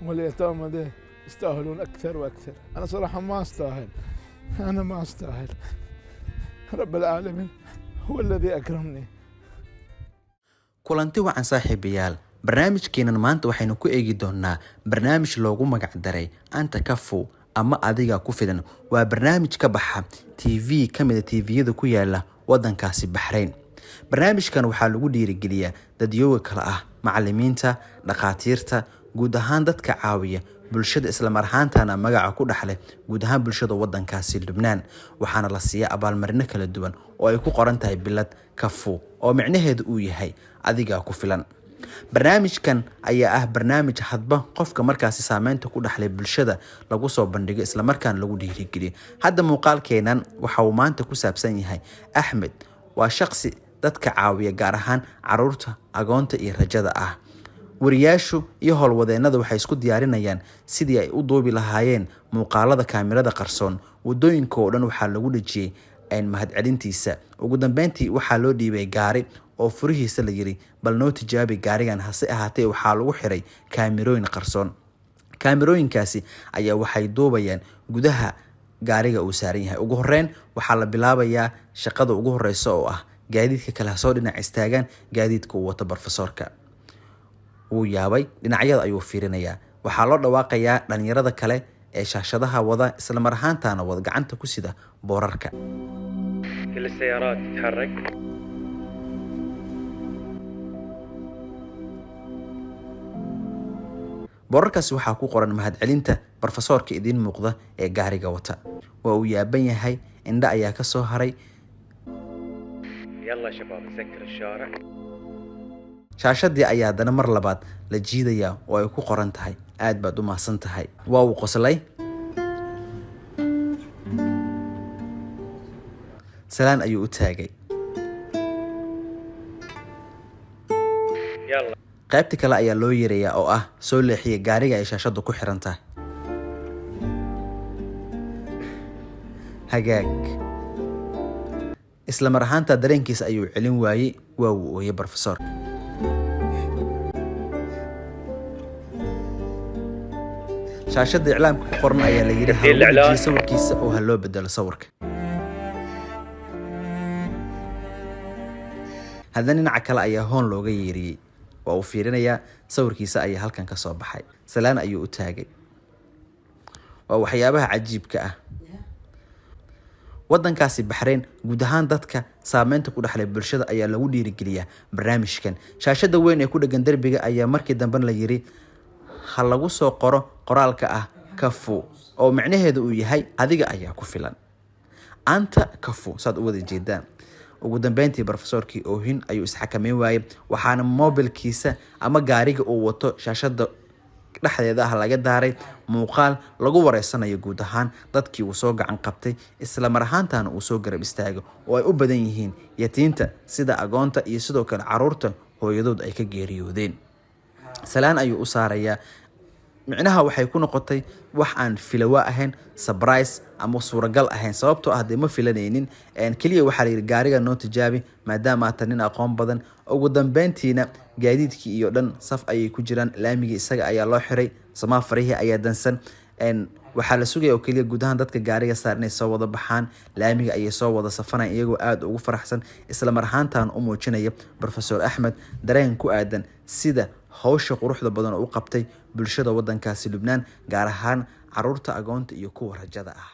واليتامى ده يستاهلون أكثر وأكثر. أنا صراحة ما أستاهل، أنا ما أستاهل. رب العالمين هو الذي أكرمني. Kulanti wacan, saaxiibayaal. Barnaamijkeenan maanta waxaynu ku eegi doonaa barnaamij loogu magac daray "Anta Kafu" ama "Adiga ku filan". Waa barnaamij ka baxa TV ka mida TV-yada ku yaala wadankaasi Baxrayn. Barnaamijkan waxaa lagu dhiirigeliyaa dadyooga kale ah macalimiinta, dhakhaatiirta, guud ahaan dadka caawiya bulshada, islamar ahaantana magaca ku dhexleh guud ahaan bulshada wadankaasi Lubnaan. Waxaana la siiyaa abaalmarino kala duwan oo ay ku qoran tahay bilad "Kafu", oo micnaheedu uu yahay adigaa ku filan. Barnaamijkan ayaa ah barnaamij hadba qofka markaasi saameynta ku dhexlay bulshada lagu soo bandhigo, islamarkaana lagu dhiirigeliyo. Hadda muuqaalkeenan waxa uu maanta ku saabsan yahay Axmed. Waa shaqsi dadka caawiya, gaar ahaan caruurta agoonta iyo rajada ah. Wariyaashu iyo howlwadeennada waxay isku diyaarinayaan sidii ay u duubi lahaayeen muuqaalada kaamirada qarsoon. Wadooyinka oo dhan waxaa lagu dhejiyey mahadcelintiisa. Ugu dambeyntii waxaa loo dhiibay gaari oo furihiisa la yiri, "Bal noo tijaabi gaarigan." Hase ahaatee waxaa lagu xiray kaamirooyin qarsoon. Kaamirooyinkaasi ayaa waxay duubayaan gudaha gaariga uu saaran yahay. Ugu horeyn waxaa la bilaabayaa shaqada ugu horeysa oo ah gaadiidka kale hasoo dhinac istaagaan gaadiidka uu wato barofesoorka. Wuu yaabay, dhinacyada ayuu fiirinayaa. Waxaa loo dhawaaqayaa dhalinyarada kale ee shaashadaha wada, islamar ahaantaana wada gacanta ku sida boorarka. كل السيارات تتحرك. Boorarkaasi waxaa ku qoran mahadcelinta barofesoorka idiin muuqda ee gaariga wata. Waa uu yaaban yahay, indha ayaa ka soo haray. يلا شباب، نسكر الشارع. Shaashadii ayaa haddana mar labaad la jiidayaa oo ay ku qoran tahay "Aad baad u mahadsan tahay." Waa uu qoslay, salaan ayuu u taagay. يلا. Qaybta kale ayaa loo yeerayaa oo ah soo leexiya gaariga ay shaashadu ku xiran tahay. Hagaag, isla mar ahaanta dareenkiisa ayuu celin waayey, waa uu ooyey brofesor. Shaashada iclaamka ku qoran ayaa la yidhi ha lagu dejiyo sawirkiisa oo ha loo bedelo sawirka. Haddana dhinaca kale ayaa hoon looga yeeriyey. Waa uu fiirinayaa, sawirkiisa ayaa halkan ka soo baxay. Salaan ayuu u taagay. Waa waxyaabaha cajiibka ah wadankaasi Baxreyn. Guud ahaan dadka saameynta ku dhexlay bulshada ayaa lagu dhiirigeliyaa barnaamijkan. Shaashada weyn ee ku dhegan derbiga ayaa markii dambena la yiri ha lagu soo qoro qoraalka ah "Kafu", oo micnaheedu uu yahay adiga ayaa ku filan, "Anta kafu", saad u wada jeedaan. Ugu dambeyntii brofesorkii oohin ayuu isxakameyn waayey, waxaana mobilkiisa ama gaariga uu wato shaashada dhexdeeda ah laga daaray muuqaal lagu wareysanayo guud ahaan dadkii uu soo gacan qabtay, isla mar ahaantana uu soo garab istaago, oo ay u badan yihiin yatiinta sida agoonta iyo sidoo kale caruurta hooyadood ay ka geeriyoodeen. Salaan ayuu u saarayaa. Micnaha waxay ku noqotay wax aan filawa ahayn, surprise ama suuragal ahayn, sababtoo ah dee ma filanaynin. Keliya waxaa la yidhi gaariga noo tijaabi maadaama aad tahay nin aqoon badan. Ugu dambeyntiina gaadiidkii iyo dhan saf ayay ku jiraan. Laamigii isaga ayaa loo xiray, samaafarihii ayaa dansan. Waxaa la sugaya oo keliya guud ahaan dadka gaariga saar inay soo wada baxaan. Laamiga ayay soo wada safanayaan iyagoo aada ugu faraxsan, isla mar ahaantan u muujinaya Professor Axmed dareen ku aadan sida hawsha quruxda badan oo u qabtay bulshada wadankaasi Lubnaan, gaar ahaan caruurta agoonta iyo kuwa rajada ah.